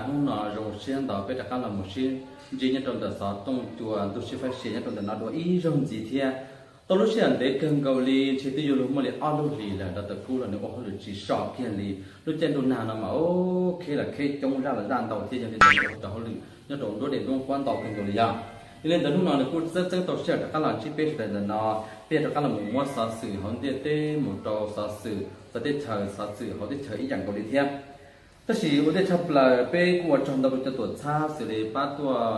Hnub no zoo siab ntau peb rov qab los mus sib ntsib nyob rau ntawm xov tooj cua ntug sib faib sia nyob rau ntawm no dua ib zaug ntxiv thiab. Tau lub sij hawm ntev kawg nkaus li ntshe twb yuav luag muaj li ob lub hlis lawm rau tawm kub los nws ua hauj lwm tsis so kiag li. Lub caij ntuj nag no mas kheb los kheb coob zaj los zaj ntau thiab yog li ntawd ua rau hauj lwm nyob rau nruab dej nruab nquab ntau kawg nkaus li yog. Yog li ntawd hnub no nws kuj txeeb txeeb tau sij hawm rov qab los ntsib peb sawv daws ntawm no, peb rov qab los mus muab xov xwm hauv ntiaj teb mus rau xov xwm txawv teb chaws xov xwm hauv teb chaws ib yam nkaus li thiab. Tab sis ua ntej tshaj plaws peb kuj ua tsaug ntau rau cov tuam txhab xws li pab tuaj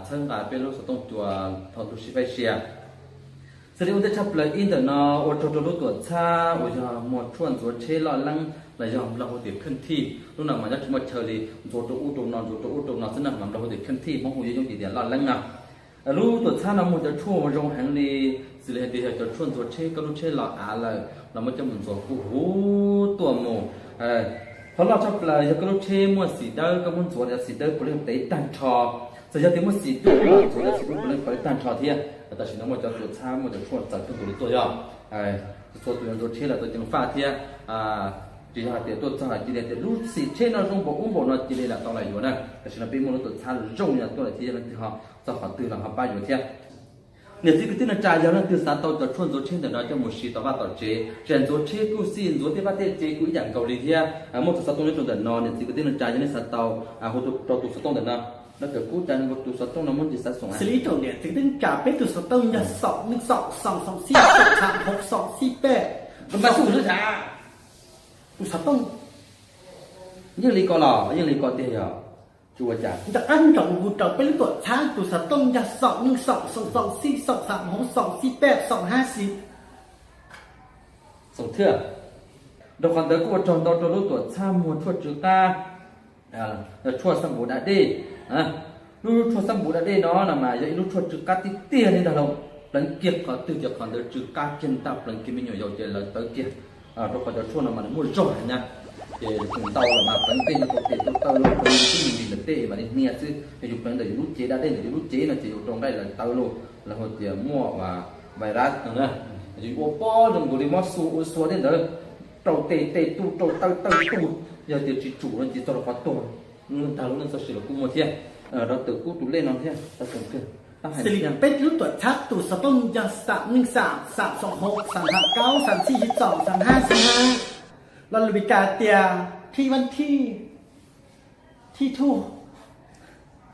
txhawb nqa peb lub xov tooj cua thaum ntug sib faib sia. Xws li ua ntej tshaj plaws ib ntawm no ua tsaug rau lub tuam txhab uas yog muag tshuaj ntxuav tsheb loj leeb los yog nplog hu tias khej thij, lub no mas nyob tsis muaj chaw li, ntxuav rau ub rau no ntxuav rau ub rau no xwb na mas nplog hu tias khej thij, Hmoob hu yooj yooj tias tias loj leeb no. Lub tuam txhab no muag cov tshuaj zoo heev li, xws li hais tias yog cov tshuaj ntxuav tsheb, koj lub tsheb los av lawm los muab coj mus ntxuav kuj huv tuaj mus. Qhov loj tshaj plaws yog koj lub tsheb muaj xim dawb, koj muab ntxuav cov xim dawb puav leej tev tag nrho, txawm yog tias muaj xim dub los ntxuav cov xim dub puav leej tev tag nrho thiab. Tam sim no muaj cov tuam txhab muaj cov tshuaj txawv kawg nkaus li tuaj yog. Txhua tus yuav ntxuav tsheb los tau ceev faj thiab. Tsis yog hais tias tuaj txog cia li tias lub xim tsheb no zoo npaum ub npaum no cia li lam tau lam yuav na. Tam sim no peb muaj lub tuam txhab zoo no tuaj lawm thiab yog leej twg ho txog qhov twg los ho pab yuav thiab. Niam txiv kwv tij neej tsa yog leej twg xav tau cov tshuaj ntxuav tsheb ntawm no coj mus siv tom vaj tom tsev, tsis hais ntxuav tsheb kuj xij, ntxuav tej vaj tej tsev kuj ib yam nkaus li thiab. Muaj tus xov tooj nyob rau ntawm no, niam txiv kwv tij neej tsa yog nej xav tau, hu rau tus xov tooj ntawm no. Lawv tawm kub cas tus xov tooj no muaj ntsis xav xoom. Xws li ib tsoom niam txiv kwv tij neej tsa, peb tus xov tooj yog xoom neej xoom xoom xoom xij xoom xaam hauv xoom xij peb. Mas xu xwb sas. Tus xov tooj yeej li ko los yeej li ko tiag yog. Tsis ua cas, nco qab ntsoov hu rau peb lub tuam txhab, tus xov tooj yog xoom neej xoom xoom xoom xij xoom xaam hauv xoom xij peb xoom hab xis. Xoom thiab. Rau qhov ntawd kuj ua tsaug ntau rau lub tuam txhab muag tshuaj tsw qab, tshuaj xab npum da dej. Lub tshuaj xab npum da dej no no mas yog ib lub tshuaj tsw qab tiag tiag li ntag lauj. Pleev kiag qhov twg ces qhov ntawd tsw qab kiag ntag, pleev kiag me nyuam yaus ces lawv tawv kiag. Rau qhov cov tshuaj no mas nws muaj zog heev na. Ces yus ntau lawm mas pleev tej no tau tes tau taw los pleev tib me ntsis ntawm tej mas li hnia xwb, yog yus pleev ntawm yus lub cev da dej ntawm yus lub cev no ces yus rau nqaij lawv tawv los lawv hu tias muaj virus no na. Yus ua pob zoo nkaus li mob xu ua xua tej ntawd, rau tes tes tu rau taw taw tu, yog tias tsis tsum no ces txog rau qhov tuag, tag lub neej txoj sia los kuj muaj thiab. Rau tawm kub tus lej no thiab. Xws li peb lub tuam txhab tus xov tooj yog xaam neej xaam xaam xoom hauv xaam hab kaub xaam xij xij xoom xaam hab xij hab, lo lus Meskas tias thij vaj thij, thij thuj,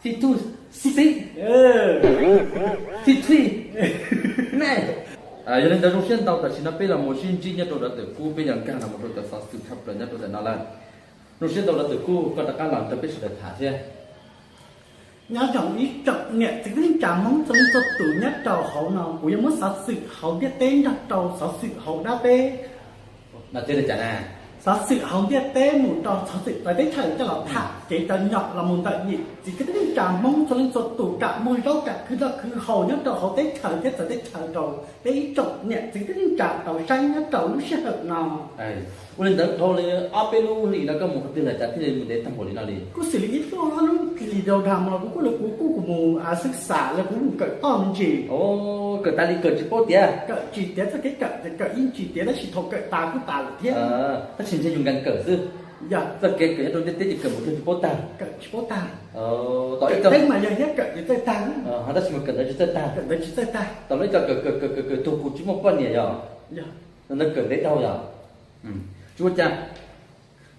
thij thuj xib, thij thij ne. Yog li ntawd zoo siab ntau tam sim no peb los mus sib ntsib nyob rau rau tawm kub, peb yuav nkag los mus rau cov xov xwm tshaj plaws nyob rau ntawm no lawm. Zoo siab ntau rau tawm kub koj rov qab los nrog peb sawv daws tham thiab. Nyob zoo ib tsoom niam txiv kwv tij neej tsa Hmoob txhua leej txhua tus nyob rau hauv no, kuv yuav muab xov xwm hauv ntiaj teb nrog rau xov xwm hauv dab teb. Xov xwm hauv ntiaj teb mus rau xov xwm txawv teb chaws coj los tham kev cov nyom los mus ntawm niam txiv kwv tij neej tsa Hmoob txhua leej txhua tus kam muag zaub kam khwv noj khwv haus nyob rau hauv teb chaws thiab txawv teb chaws rau peb ib tsoom niam txiv kwv tij neej tsa tau saib nyob rau lub sij hawm no. Ua li ntawd dhau li ob peb lub hlis no koj mus qhov twg lawm cas thiaj li mus ntev tag npaum li no li? Kuj xws li ib lub lub hlis rau dag mus los kuv kuj li kuv kuj mus xwb xam los kuv mus kawm toj me ntsis. Kawm tas li kawm tsis paub tiav? Kawm tsis tiav txoj kev kawm, kawm ib ntsis tiav tab sis thaum kawm tas kuj tas lawm thiab. Tab sis ntshe yus nkees kawm xwb. Txoj kev kawm nyob rau ntiaj teb ces kawm mus twg tsis paub tag. Kawm tsis paub tag. Kawm teb mas yog thiab kawm tsis txawj tag. Tab sis mas kawm ntawv tsis txawj tag. Kawm ntawv tsis txawj tag. Tau lawv cov kawm kawm kawm kawm kawm tug kuv tsis muaj poj niam yog. Ntawd kawm ntev dhau yog. Tsis ua cas.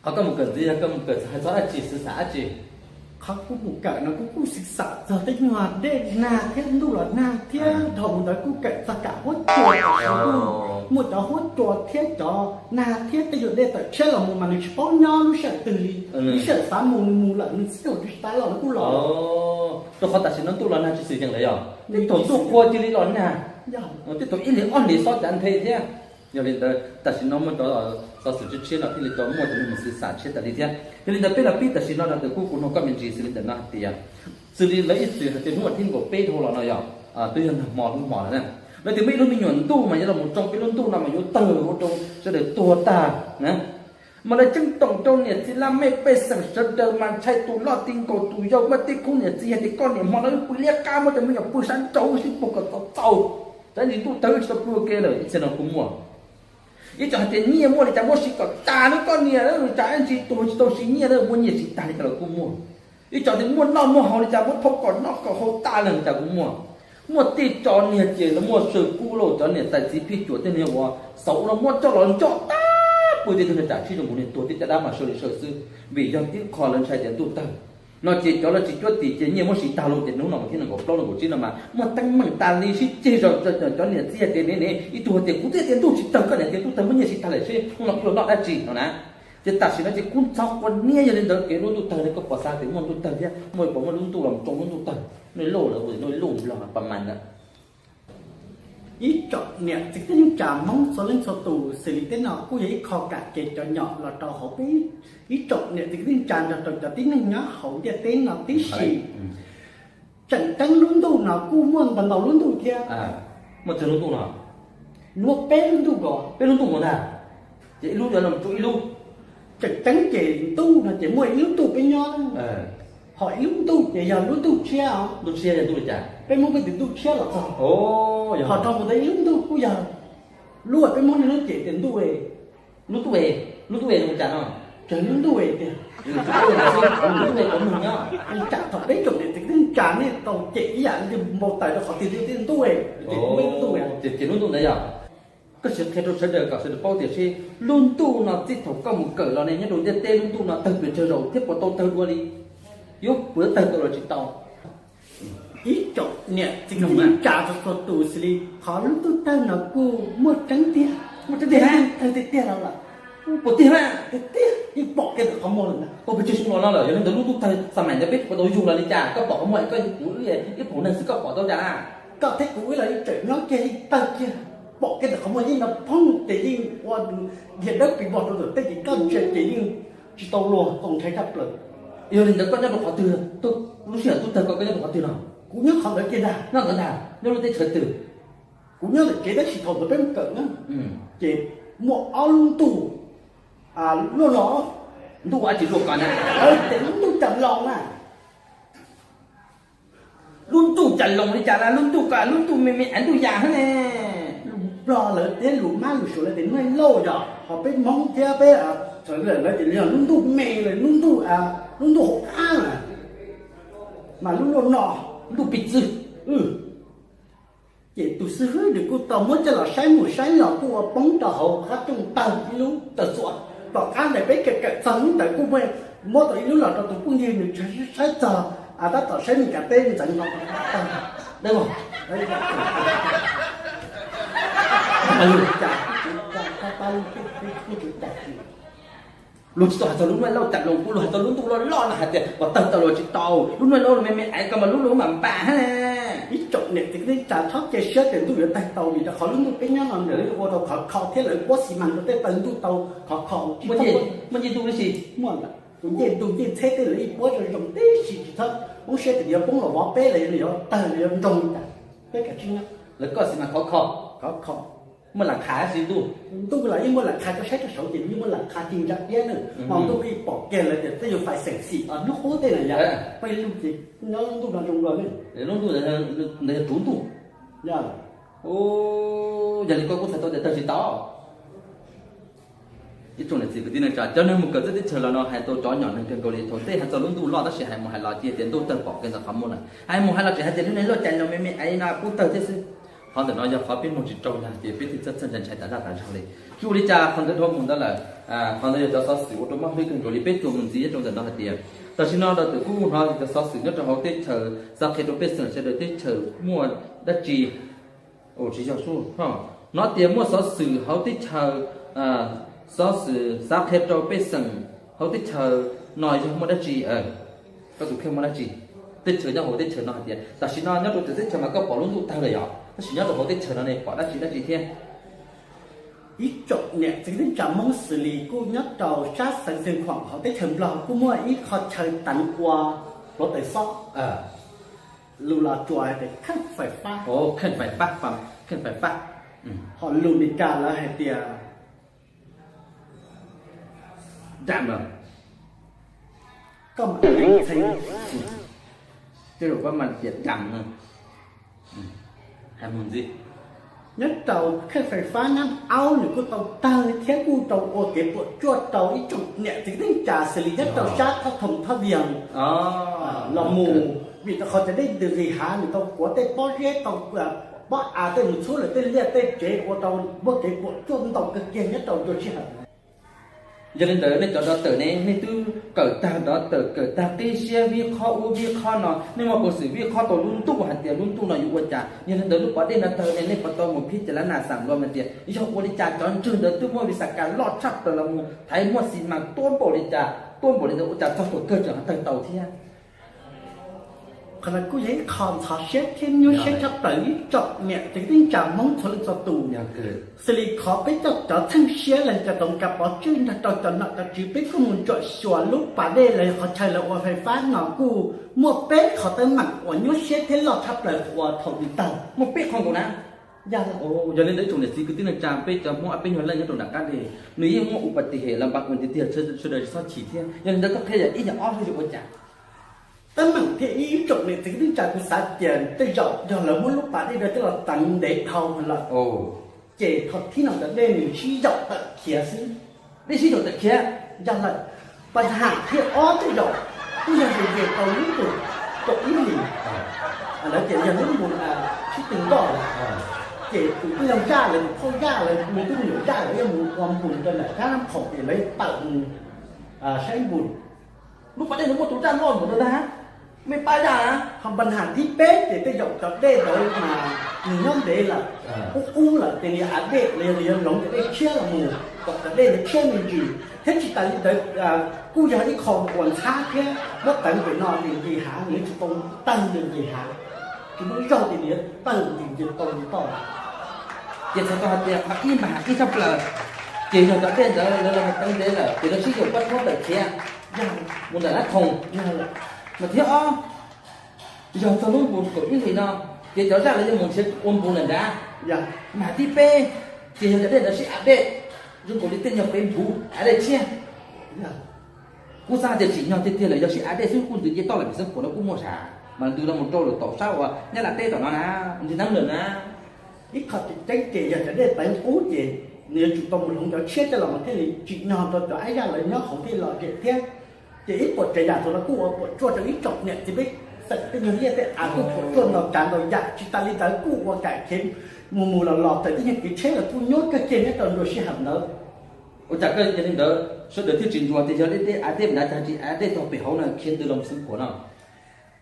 Qhov koj mus kawm ntxiv yog koj mus kawm hais txog dab tsi, xwv xam dab tsi? Qhov kuv mus kawm no kuv kuj xwv xam txog tej nyuag dej nag thiab ntuj los nag thiab dhau ntawd kuj kawm txog kam huab cua, muaj cov huab cua thiab cov nag thiab tej nyuag dej tawm tshiab los mus mas nws tsis paub nyob lub sij hawm twg li. Lub sij hawm xav mus nws mus lawm, nws txhij hauv tsis tas los nws kuj los. Rau qhov tam sim no ntuj los nag tsis xwm yees lawm yog, thaum ntuj qhua cia li los nag, tej thaum ib hlis ob hlis xob cav nthe thiab. Yog li ntawd tam sim no muaj cov xov xwm tshiab tshiab no thiaj li tau muaj cov neeg mus xwv xam tshiab tas li thiab. Yog li ntawd peb los pib tam sim no rau tawm kub kuv nug koj me ntsis xws li ntawm no hais tias, xws li lawv ib txwm hais tias hnub tim kaum peb dhau los no yog, twb yog nag hmo hnub hmo lawm na, lawv tias muaj ib lub me nyuam ntuj mas yuav los mus tsoo peb lub ntuj no mas yuav tawg ua rau sawv daws tuag tag na. Mas lawv ceeb toom rau niam txiv laj mej pej xeem sawv daws mas ntshai tus loj ti nkaus tus yau muaj tej khub niam txiv hais tias koj niam hmo no wb pw liab qab muab cov me nyuam pw sab nraud wb sib puag kom txaus txaus, tsam ntsis ntuj tawg wb tsis tau pw ua ke lawm. Ib txhia no kuj muaj. Ib txhia hais tias nyiaj muaj li cas muab siv kom tas nawb koj niam, tsam ntsis tuag tsis tau siv nyiaj na, muaj nyiaj siv tag li cas los kuj muaj. Ib co tias muaj noj muaj haus li cas, muab thauj kom noj kom haus tas li cas kuj muaj. Muaj tej cov niag ces muaj saw kub lauj, cov niam tais txiv phij cuam tej niag uas xauv ua no muab coj los ncoj tag pw, tej tug niag tsam sib zoo nkaus niag tuag, tej caj dab mas saw li saw xwb, vim yog tib qho lawv ntshai tias ntuj tawg no ces cov lawv tsis cuab tim ces nyiaj muab siv tag lawm ces hnub no mas thiab nees nkaum plaub nees nkaum tsib no mas muaj teeb meem tas li, sib ceg zog. Cov niam txiv hais tias ne, ib tug hais tias kuv twb tias ntuj tsis tawg, koj niam tias ntuj tawg, muab nyiaj siv tag lawm seb hnub no wb yuav noj dab tsi no na. Ces tam sim no ces kub ntxhov quav niab yog li ntawd, kev lub ntuj tawg li koj pom xav tias muaj ntuj tawg thiab, muaj puas muaj lub ntuj los tsoo lub ntuj tawg, noj lauj lawm, noj lauj nplog pas mas ntawd. Ib tsoom niam txiv kwv tij neej tsa Hmoob txhua leej txhua tus, xws li teb no kuj yog ib qho kam kev cov nyom los rau hauv peb ib tsoom niam txiv kwv tij neej tsa nrog rau cov tib neeg nyob hauv ntiaj teb no tib si. Tseem ceeb lub ntuj no kuj muaj ntau ntau lub ntuj thiab. Muaj twg lub ntuj no? Muaj peb lub ntuj ko. Peb lub ntuj ko ntag. Ces ib lub yuav los tsuj ib lub. Tseem ceeb ces ntuj no ces muaj ib lub ntuj peb nyob, ho ib lub ntuj ces yog lub ntuj tshiab os. Ntuj tshiab yog ntuj li cas? Peb Hmoob peb tis ntuj tshiab los txog. Ho rau mus ntawd ib lub ntuj kuj yog lub uas peb Hmoob niaj hnub cem tias ntuj, lub ntuj, lub ntuj zoo li cas no? Tseem lub ntuj tiag. Lub ntuj, lub ntuj, tsam thaum peb tsoom niam txiv kwv tij neej tsa nej tau cem ib yam li npau taws rau qhov twg tias ntuj, ces lub ntuj, ces lub ntuj ntawd yog. Koj sim qhia rau sawv daws kom sawv daws paub tias seb lub ntuj no txij thaum koj mus kawm los ne nyob rau ntiaj teb lub ntuj no tawg pes tsawg zaus thiab puas tau tawg dua li, yuav puas tawg tau los tsis tau. Ib tsoom niam txiv kwv tij neej tsa txhua txhua tus, xws li qhov lub ntuj tawg no kuj muaj tseeb tiag, muaj tseeb tiag, tawg tiag tiag los lawm. Puas tiag mas? Tiag tiag, yeej pom kiag ntawm qhov muag lawm na. Ua pes tsawg xyoo los no lawm, yog li ntawd lub ntuj tawg xam mais ntawd peb puas tau yug los li cas? Koj pom qhov muag, koj kuv ib phaum neeg xwb koj pom tau cas? Koj thiab kuv wb los yeej tseem nyob kiag yeej tawg kiag, pom kiag ntawm qhov muag yeej no phooj ces yeej ua dhia dawb pis vog rau ntawm tej ces koj ntsia ces yeej tsis tau luag txaus ntshai tshaj plaws. Yog li ntawd koj nyob rau qhov twg? Lub sij hawm ntuj tawg koj, koj nyob rau qhov twg no? Kuv nyob qhov ntawd kiag ntag. Nyob ntawd ntag, nyob lub teb chaws twg? Kuv nyob ntawm tsev tab sis thaum ntawd peb mus kawm na, ces muaj ob lub ntuj luaj los. Ntuj ua tsis luaj ko na? Ces lub ntuj cas loos na. Lub ntuj cas loos li cas na? Lub ntuj ko lub ntuj me me es ntuj yam hab ne. Lus Nplog lawv thiab lus Mab lus Suav lawv tias nuj lauj yog, ho peb Hmoob thiab peb lawv tias lub ntuj me, lub ntuj, lub ntuj hauv qab mas lub luaj no, ntuj piv txwv. Ces tus xib hwb nws kuj tau muab coj los saib mus saib los kuj ua poob rau hauv qab cooj tawg ib lub tawg txuas. Tom qab ntawd peb kawm kawm txog hnub ntawd kuj muab tau ib lub los rau tus phooj ywg nws saib txog, tab tom saib Meskas teb ntxeev no tawg. Luag tsis tau hais txog lub nuj lauj cas loos, kuv luag hais txog lub ntuj loj loj no hais tias puas tawg tau los tsis tau. Lub nuj lauj me me es ko mas lub lub mam npam hab. Ib tsoom niam txiv kwv tij neej tsa txhob cia siab tias ntuj yuav tawg tau, vim rau qhov lub ntuj peb nyob no nws ua rau khov kho thiab lawv puab xi mas rau tej tawg ntuj tau khov kho. Muaj ncej ntuj tib si, muaj ntawm tus ncej ntuj ncej ntxheb tej lawv ib puab zoo zoo tib si, tsis txhob poob siab tias yuav poob los vov peb los yog tawg los yuav nroo li cas. Peb kav tsij nyob, lawv koj xi mas khov kho, khov kho. Muaj lam qha si ntuj, ntuj los yeej muaj lam qha, koj saib rau saud ces yeej muaj lam qha ci ntsa iab na. Hmo ntuj ib pom kiag lawv tias tej yus fais xeem xim os, hnub qub tej na yog peb lub ces nyob lub ntuj no zoo dua ne. Lub ntuj ntawd yog tsuv ntuj. Yog li koj kuj txhais tau tias tawg tsis tau. Ib tsoom niam txiv kwv tij neej tsa, cov neeg mus kawm txawj teb chaws los no hais tau cov nyom neeg kawg nkaus li. Thaum ntej hais txog lub ntuj loj tab sis hais mus hais los cia tias ntuj tawg pom kiag ntawm qhov muag lawm, hais mus hais los tseem hais tias lub nuj lauj cas loos me me es no kuj tawg thiab xwb. Qhov ntawm no yog qhov peb mloog tsis raug yog ces peb thiaj txhawj txhawj ntshai ntshai tas zaj tas zog li. Tsis ua li cas, qhov ntawd dhau mus ntawd lawm. Qhov ntawd yog cov xov xwm ua rau mob hlwb kawg nkaus li, peb tsuas mus ntxiv nyob rau ntawm no hais tias tam sim no rau tus kuj hnov cov xov xwm nyob rau hauv teb chaws xav qhia rau pej xeem sawv daws teb chaws muaj dab tsi. Tsis yog, hnov tias muaj xov xwm hauv teb chaws, xov xwm xav qhia rau pej xeem hauv teb chaws no yog muaj dab tsi? Koj tus kheej muaj dab tsi? Teb chaws nyob hauv teb chaws no hais tias tam sim no nyob rau txawv teb chaws mas koj pom lub ntuj tawg lawm yom, tab sis nyob rau hauv teb chaws no ne pom dab tsi dab tsi thiab? Ib tsoom niam txiv kwv tij neej tsa Hmoob xws li kuj nyob rau sab xeev Xeev Khuam hauv teb chaws Nplog kuj muaj ib qho chaw teev ua hluav taws xob, lus Los Tsuas hais tias kheej fais fab, kheej fais fab, kheej fais fab. Ho lus Meskas lawv hais tias dam, koj mam ntxhee, tej zaum koj mam tias dam no. Hais mus ntxiv, Nyob rau khej fais fab Nab Aub nws kuj tau tawg thiab kuj tau ua kev puam tsuaj rau ib tsoom niam txiv neej tsa xws li nyob rau sab Thoj Thoo Thoj Vias los mus, vim rau qhov cov dej ntws nqis hav nws tau kuav tej pob zeb tau pob av tej mus txhub lawm tej liaj tej tsev ua rau muaj kev puam tsuaj ntau kawg kiag nyob rau nruab sij hawm. Yog li ntawd nej cov nrov tawm ne nej twb kawm tag nrov tawm kawm tag qib siab vij qhob ub vij qhob no, nej muaj peev xwm vij qhob tau lub ntuj hais tias lub ntuj no yuav ua cas. Yog li ntawd lub pas dej no tawg ne nej puas tau mus phib ces lab nas xam luag hais tias yog ua li cas cov ntswg ntawd twb muaj vis xas kas loj tshaj plaws los mus thaiv muaj xi mas tuab npaum li cas tuab npaum li ntawd ua cas txog thaum kawg tseem tawg tau thiab. Qhov no kuj yog ib qho ntxhov siab thiab nyuaj siab tshaj plaws ib tsoom niam txiv neej tsa Hmoob txhua leej txhua tus. Xws li qhov peb coj cov txheej siab los yog cov toov kas pov tswj nrog rau cov nom cov tswv peb kuj mus ntsuam xyuas lub pas dej los yog qhov chaw lawv ua fais fab no kuj muaj peb qhov teeb meem uas nyuaj siab thiab loj tshaj plaws uas thaum nws tawg. Muaj peb qho nkaus na. Yog li ntawd ib tsoom niam txiv kwv tij neej tsa peb cov Hmoob peb nyuag leej nyob rau nram qab deg nws yeej muaj u pas tis hem los npas kuas tiag tiag, sawv daws tsis txhob chim thiab. Yog li ntawd koj qhia yam ib yam ob thiab yuav ua cas? Teeb meem thiab ib tsoom niam txiv kwv tij neej tsa kuv xav tias tej zaum yog lawv muab lub pas dej no coj los teev ntev dhau lawm, ces thaum thib no cov dej nws sib yaum tawm khiav xwb. Dej sib yaum tawm khiav. Yog lawm, pas ham thiab ob tej zaum kuj yog ze ze tau lub npus kaum ib hlis, lawv tias yog lub npus sib tw nkoj lawm, ces tus tij laug zaj lawv tus phauj zaj lawv mus twb me nyuam zaj lawv yuav mus ua npus rau nram sab khoom ces lawv tawm mus saib npus. Lub pas dej no muaj tus zaj loj npaum no ntag, mej pab zaj na. Ho pas ham thib peb ces tej zaum cov dej ntawd mas nws nyob ntev lawm, qub qub lawm ces nws av dej los yog nws yuav hloov cov dej tshiab los mus kom cov dej ntawd tshiab me ntsis, thiab tsis tas li ntawd kuj yog ib qho uas ntxhab thiab muab teev pem no nws nqis hav nws yuav tsum tau tawg nws nqis hav, tsis muaj zaug ces nws yuav tawg nqis nce tau nce toj. Ces txhais tau hais tias qhov ib mas ib tshaj plaws, ces yog cov dej ntawd lawv los teev ntev lawm ces lawv sib yaum pab thuab tawm khiav, yog mus ntawm lab khoom, mas thiab ob, yog txog lub npus kaum ib hlis no, ces cov zaj lawv yuav mus nrhiav ua npus lawm nrad. Mas thib peb, ces yog cov dej ntawd sib av dej, zoo nkaus li tej nyuag qev npus av dej tshiab. Kuv xav tias tsim nyog tiag tiag lawm yog sib av dej xwb kuj ntws nce toj lawm vim xeeb khuam no kuj muaj sas mas ntws los mus rau lawm tom sab uas Nyab Laj teb tom no na, ntsig neeb lawm na. Ib qho tseem ceeb ces yog cov dej teev qub ces nws yuav tsum tau mus hloov cov tshiab coj los mas thiaj li tsim nyog rau cov ab zaj lawv nyob hauv thiaj lom zem thiab. Ces ib puas tsav yam thaum no kuj ua puas tsuaj rau ib tsoom niam txiv peb xeem tej nyuag liaj tej av kuj puas tsuaj ntau tsav ntau yam, tsis tas li ntawd kuj ua kam khiav mus mus los los raws tej nyuag kev tsheb los kuj nyuaj kawg kiag nyob rau nruab sij hawm ntawd. Ua cas koj yog li ntawd sawv daws thiaj tsis ntsuas tias yog dej dej av dej nrad cas tsis av dej tog pem hauv no khiav ntws los xeeb khuam no?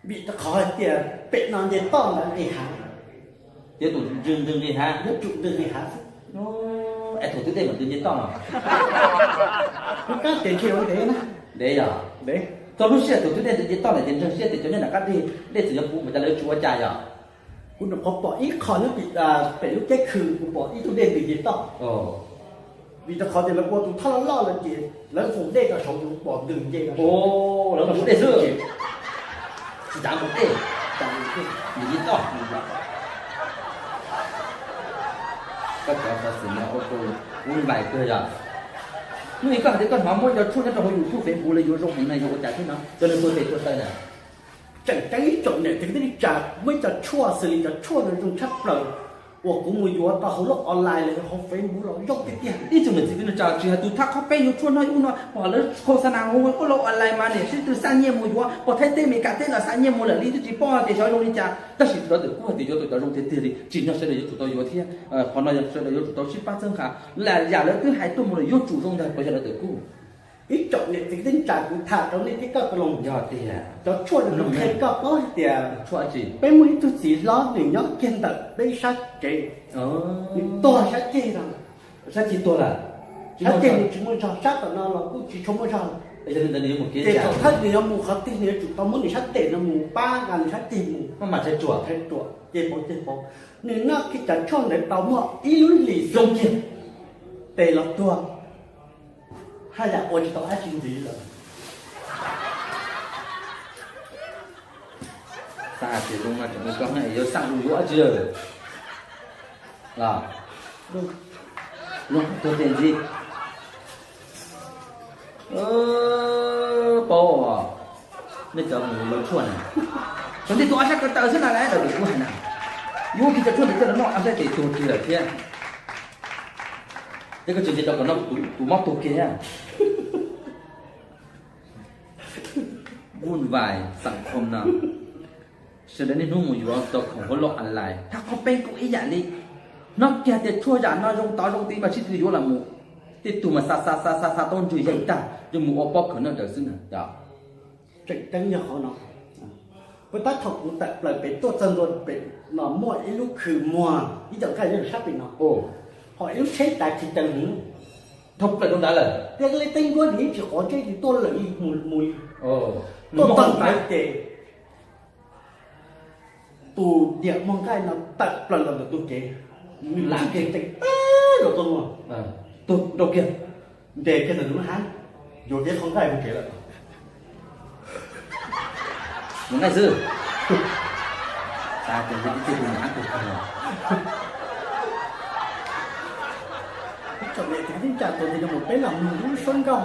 Vim rau qhov hais tias pem no nce toj ntawd nqis hav. Yuav tsum ntws nqis hav, yuav tsum ntws nqis hav xwb. Es thaum twg dej mam ntws nce toj no? Kuv kab tias ntshe yuav ntev na. Ntev yog? Ntev. Txog lub sij hawm thaum twg dej ntws nce toj lawm ces ntseeg siab tias cov nyob nram qab deg dej txawm yuav puv mas cas lawv tsis ua cas yog? Kuv nyuam qhuav pom ib qho nyob pem lub teb khw, kuv pom ib tug dej ntws nce toj. Vim rau qhov tias lawv ua tus thoj loj loj lawm ces lawv nqus dej rau saud tus pom ntws nce, lawv nqus dej xwb, tsis tau nqus dej, nws nce toj. Koj cov xov xwm no ua rau kuv npais kawg yog. Hnub ib koj hais tias koj hnov muab cov tshuaj nyob rau hauv YouTube, Facebook lawv yuav zoo heev na, yog ua cas thiab no cov neeg tuag tes tuag taw na? Tseem ceeb ib tsoom niam txiv kwv tij neej tsa, muaj ib co tshuaj xws li cov tshuaj no zoo tshaj plaws uas kuv mus yuav tau hauv lub online los yog hauv Facebook los zoo tiag tiag. Ib tsoom niam txiv kwv tij neej tsa, tsis hais tus thaj qhov peb yuav tshuaj noj ub no, pom lawv khau xa nas hu ua lub online mas niam sib tw xa nyiaj mus yuav, pom Thaib teb Meskas teb los xa nyiaj mus lawm li twb tsis paub tias xyov zoo li cas, tab sis tus dawb tawm kub hais tias yuav tau cov zoo tiag tiag li, tsim nyog sawv daws yuav tsum tau yuav thiab. Qhov no yog sawv daws yuav tsum tau sib pab txhawb nqa, yam lawv twb hais tuaj mus lawm yuav tsum zoo ntag, puas yog dawb tawm kub? Ib tsoom niam txiv kwv tij neej tsa, kuv tham rau nej tib koj lo, yog tias cov tshuaj no kuv qhia koj paub hais tias peb muaj ib tug txiv hlob nws nyob kiag ntawm peb sab kev, nws tuag sab ceg no. Sab ceg tuag lawm, sab ceg nws tsis muaj zog, sab tom no los kuj tsis tshua muaj zog. Ces thaum thawj nws yuav mus qhov twg nws yuav tsum tau muab nws sab tes no mus pab nqa nws sab ceg mus, ces pauv ces pauv. Nws noj kiag cov tshuaj ntawd tau muaj ib lub hlis zoo kiag, tes los tuag, haj yam ua tsis tau dab tsi ntxiv lawm. Xav tias zoo no tseem ua koj yuav xaj ua yuav dab tsi los, tuag tes ntxiv. Paub, nej cov mus yuav tshuaj na, cov ntej tus ob sab ko taw xwb na, lawv tawm kuv hais na. Yuav khi cov tshuaj ntawd coj los noj, ab, tes tuag kiag lawm thiab. Ces koj tsis ntsia rau kom noj, tus mob tuag kiag thiab. Vun vais xam khom no, sawv daws niaj hnub mus yuav tau khoom hauv loj a lais, thab qhov peb kuj ib yam li. Hnov kiag tias tshuaj yam no zoo tod zoo tid mas sib tw yuav los mus. Tej tug mas xa xa xa xa xa tau ntsws yaig tag, yuav mus ua pob khaws noj daws xwb na. Tseem ceeb yog qhov no, puag ta thaum kuv tawm plaws pem tuaj txog ntua pem no muaj ib lub khw muag ib co nqaij sab pem no, ho ib lub tsheb tav khi ceev heev, dhau plaws rau ntawd lawm, thiab li teeb nkuab nws yeej tsis qhov ntsej li tuaj lawm li mus li. Tuaj txog ntawd ces tus niam muag nqaij no tawm plaws los ntawm tus kev, nws lam kev teem teb los tuaj, tuag rau kiag, nres kiag ntawm nws lub hab, yuav kev qhov nqaij mus kev lawm. Mus nqaij xwb. Tab sis tus niam hab tuag kiag. Tsoom niam txiv kwv tij neej tsa tuaj ntxiv no mus peb los mus lub suab nkauj,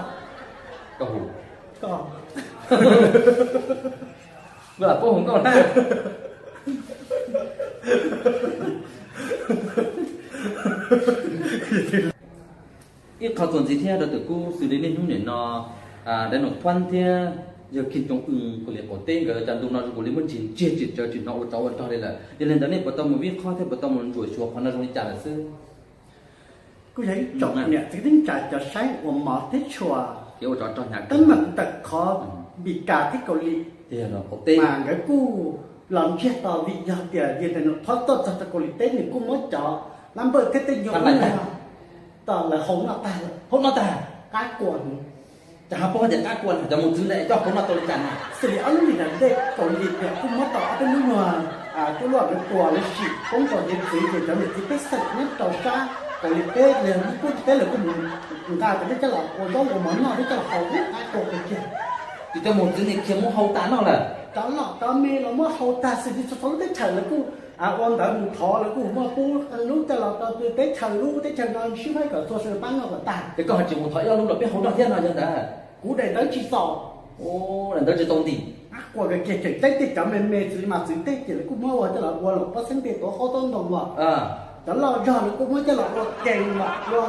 koj hu, koj, koj lam puab hu nkauj na. Ib qho txuas ntxiv thiab rau ntawm kuv xws li niaj hnub nim no, Dai Nom Thuab thiab yawg Khij Tooj Wj kaus lim qaum teb nkawd cov ntu no zoo nkaus li muab ntsiag ntsiag tsis tsaws tsis hnov ua tsov ua rog li lawm. Yog li ntawd nej puas tau mus vij qhob thiab puas tau mus ntsuam xyuas qhov no zoo li cas lawm xwb? Kuj yog ib tsoom niam txiv kwv tij neej tsa cov saib ua mov thiab tshua, teeb meem ntawm qhov Npis Kas thiab Kaus Lim, mas nkawd kuj los ntsiag to vim yog tias yawg Dai Nom Thuab tuaj txog rau Kaus Lim teb nws kuj muab cov lab npawj thiab tej nyuag ub no tau lawv hau noj tag, hau noj tag, qab kua heev. Cas ho paub tias qab kua no cov mus txwv ntawd coj hau noj tau li cas no? Xws li ob lub lim ntawm ntej Kaus Lim tias kuj muab tau ob peb lub nyuag cuaj luaj lawv tua lawv sim poob rau hiav txwv ces cov niam txiv pej xeem nyob rau sab Kaus Lim teb los yog Vij Pub teb lawv kuj mus nqa cov nej coj los ua zaub ua mov noj thiab coj los hau ub qab kua kiag. Ces cov mus txwv nim khiav mus hau tas noj lawm. Cov loj cov me los muab hau tag xwb, txhua txhua lub teb chaws lawv kuj ua ntawd mus thov, lawv kuj muaj pub lub coj los rau teb chaws, lub teb chaws no sib faib kom txhua sawv daws pab noj kom tag. Ces koj ho tsis mus thov ib ob lub los peb hau noj thiab no yog ntawd? Kuv daim ntawv tsis txaus. Daim ntawv tsis tau ntim. Qab kua kiag, tseem ceeb tej cov me me xws li mas txwv teb ces lawv kuj muab ua coj los ua los pob xeeb tej tuav qaub taub ntoo los, cov loj zog lawv kuj muab coj los ua kees los ua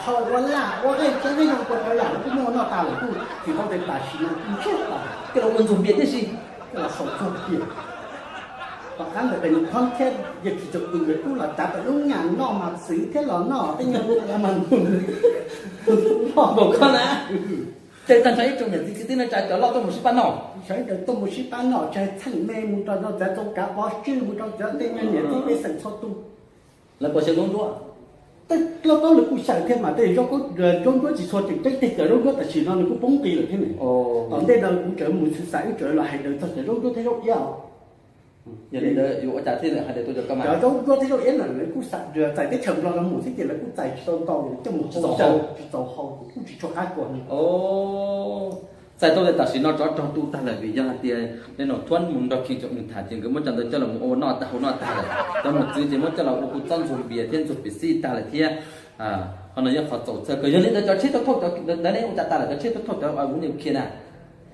hau ua laj ua qeej txawb qeej zoo kua ua lam lawv kuj muab ua noj tas lawm kuj tsis tau. Ces tam sim no kuj ntsiag to coj los ua ntxuag npias tib si, coj los haus ntxuag npias. Tom qab ntawd Dai Nom Thuab thiab yawg Khij Tooj Wj nkawd kuj los cav tau lub nyuag noj mas txwv thiab los noj tej nyuag mas npaum ko na. Ces tag nrho ib tsoom niam txiv kwv tij neej tsa cov loj tuaj mus sib pab noj, sawv daws tuaj mus sib pab noj, tshaj txheej me mus rau cov txawv txoov kav pov tswj, mus rau cov tej nyuag niam txiv pej xeem txhua tus. Lawv puas xyaw zaub ntsuab? Tej loj paub lawv kuj xyaw thiab mas tej zaub, zaub ntsuab tsis tshua tseem ceeb, tej cov zaub ntsuab tam sim no nws kuj poob qis lawm thiab ne. Tom ntej no kuv tseem mus xwv xav wb tseem los hais daws txog cov zaub ntsuab thiab zaub iab os. Yog li ntawd yuav ua cas thiaj li hais daws tau cov ko mas? Cov zaub ntsuab thiab zaub iab no lawv kuj xav txais teb chaws Nplog no mus xwb ces lawv kuj txais tsis tau ntau, coj mus tsis txaus hau, kuj tsis tshua qab kua. Txais tau li tam sim no tsov rog tu tag lawm vim yog hais tias Dai Nom Thuab mus nrog Khij Tooj Wj tham ces nkawd muab cov ntawd coj los ua noj tag hau noj tag lawm. Cov mus txwv ces muab coj los ua kuj txob ntxuag npias thiab ntxuag piam xij tag lawm thiab. Qhov no yog qhov txaus txhawj kawg. Yog li ntawd cov tsheb thauj thauj cov ntawd ne ua cas tas lawm, cov tsheb thauj thauj cov ua nws khiav na?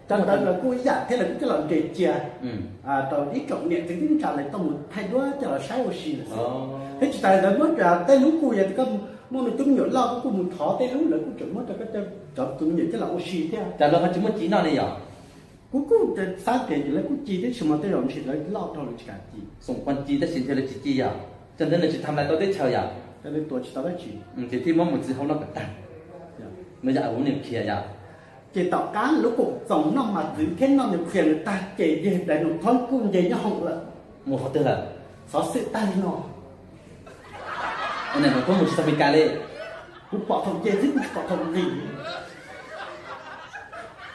Cov ntawd lawv kuj ib yam thiab, lawv kuj coj los nres cia rau ib tsoom niam txiv kwv tij neej tsa lawv tuaj mus thaij duab coj los saib ua si lawm xwb. Thiab tsis tas li ntawd muab cov tej lub kuj yog tias koj muaj me tub me nyuam loj koj kuj mus thov tej lub, lawv kuj tseem muab rau koj cov tus me nyuam coj los ua si thiab. Cas lawv ho tsis muaj ci noj li yom? Kuv kuj xav tias lawv kuj ci tab sis mas tej zaum ntshe lawv loj dhau lawv tsis kam ci. Xoom pog ci tab sis ntshe lawv tsis ci yom? Cov ntawd nws tsis tham lais tau teb chaws yom? Cov ntawd tua tsis tau dab tsi. Ces thiaj muab mus txwv hau noj kom tag. No yog ua nws khiav yom? Ces tom qab lub koom txoos noj mas txwv thiab noj nws khiav nws tag ces yawg Dai Nom Thuab kuj nce nyob hoom lawm. Mus qhov twg lawm? Xov xwm tag li no. Ua Dai Nom Thuab mus tsis txog Mes Kas li. Kuv pom thaum nce xwb kuv tsis pom thaum nqis.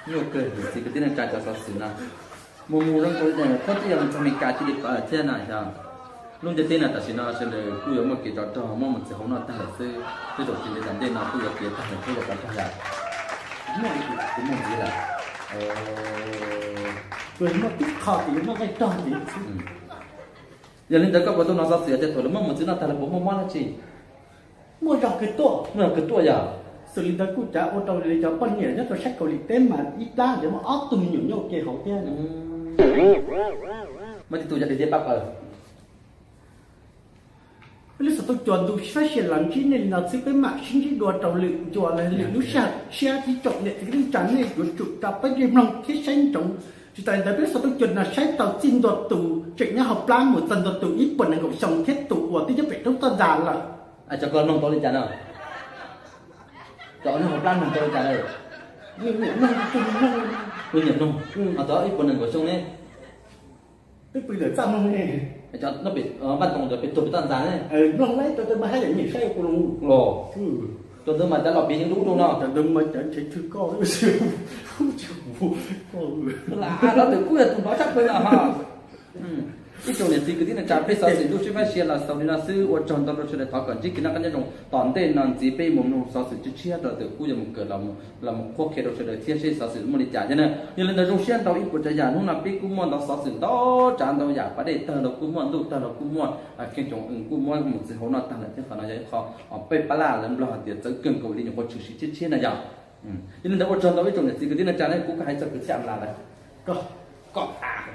Nyuaj kawg, niam txiv kwv tij neej tsa cov xov xwm no. Mus mus zoo nkaus li Dai Nom Thuab twb yuav mus txog Mes Kas cia li pom lawm thiab no yog. Lub ntiaj teb no tam sim no sawv daws kuj yuav muaj kev tsov rog muab mus txwv hau noj tag lawm xwb, tej zaum tsis ntev tom ntej no kuj yuav tiav tag lawm thiab yuav tsov rog lawm. Kuv muaj ntxiv lawm. Muaj tib qho ces yuav muaj nqaij rog ces. Yog li ntawd koj puas tau hnov xov xwm tias thaum lawv muab mus txwv noj tag lawv puas muaj mob dab tsi? Muaj zog kawg tuaj, muaj zog kawg tuaj yog. Xws li ntawd kuj cav ua rau li cov poj niam nyob rau sab Kaus Lim teb mas ib plab lawv muaj ob tug me nyuam nyob ua ke hauv thiab. Muaj tib tug yog deg diab pab paws. Tuaj cuag ntu sib fab sia los ntsib nej li no xwb, peb mam sib ntsib dua rau lwm ncua los lwm lub sij hawm tshiab. Ib tsoom niam txiv kwv tij neej tsa, nej yuav tsum rau peb ntsej mloog thiab saib ntsoov. Tsis tas li ntawd peb txhua tuaj cuag no saib tau txij ntua tus tseem nyob hauv plab mus txog ntua tus ib puas nees nkaum xyoo thiab tus uas twb nyob pem roob toj ntxas lawm. Cov ko mloog tau li cas no? Cov nyob hauv plab mloog tau li cas lawm? Nyiam mloog, nyiam mloog. Cov ib puas nees nkaum xyoo ne? Twb pw ntawm txaj mloog ne. Cov nyob pem vaj toog ntawd pem tuag pem toj ntxas ne. Mloog lawm, cov ntawd mas haj yam nyiam saib kuv los. Cov ntawd mas cov los piav yeej dub dub no. Cov ntawd mas cov ntshe tshwj koj, tsis kuv. Lam, tus kub yog tus hnov tshaj plaws lawm ho. Ib tsoom niam txiv kwv tij neej tsa, peb xov xwm ntuj sib fab sia los xaus li no xwb. Ua tsaug ntau rau sawv daws, thov kom ntsib kev noj qab nyob zoo. Tom ntej no ntxiv peb yuav mus mloog xov xwm tshiab tshiab rau tus kub yuav mus kawm los mus qhuab qhia rau sawv daws thiab seb xov xwm muaj li cas thiab na. Yog li ntawd zoo siab ntau ib puas tsav yam, hnub no peb kuj muaj ntau xov xwm ntau tsav ntau yam, pas dej tawg los kuj muaj, ntuj tawg los kuj muaj, kheej tsoom kuj muaj, mus txiv hauv no tag lawm thiab. Qhov no yog ib qho peb pab laj lawv nplog hais tias txawv kawg nkaus li, nyuam qhuav tshwm sim tshiab tshiab na yog. Ib li ntawd ua tsaug ntau ib tsoom niam txiv kwv tij neej tsa ne, kuv kuj hais txog kwv txhiaj Nplas lawm. Koj, koj tas.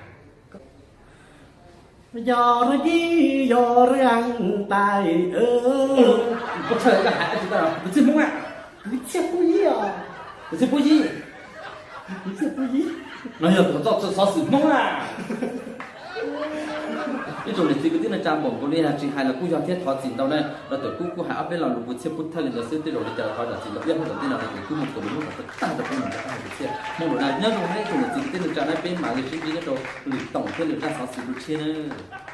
Yog rab yib yog rab tais, kwv txhiaj Hmoob a, kwv txhiaj Pub Yib, kwv txhiaj Pub Yib, kwv txhiaj Pub Yib, no yog tus txoj xov xwm Hmoob a. Ib tsoom niam txiv kwv tij neej tsa, npaum nkaus li tsis hais los kuj yog thiab, thov txim ntau na. Los ntawm kuv kuj hais ob peb lo lus kwv txhiaj pub thawj li ntawd xwb, tej zaum li cas los thov zam txim ntau. Ib hnub tom ntej no los ntawm kuv mus kawm lus Hmoob kom tag tag rau peb mus ntawm qab hais kwv txhiaj Hmoob lawm na. Nyob zoo na ib tsoom niam txiv kwv tij neej tsa na, peb mam li sib ntsib nyob rau lwm toom thiab lwm zaj xov xwm dua tshiab na.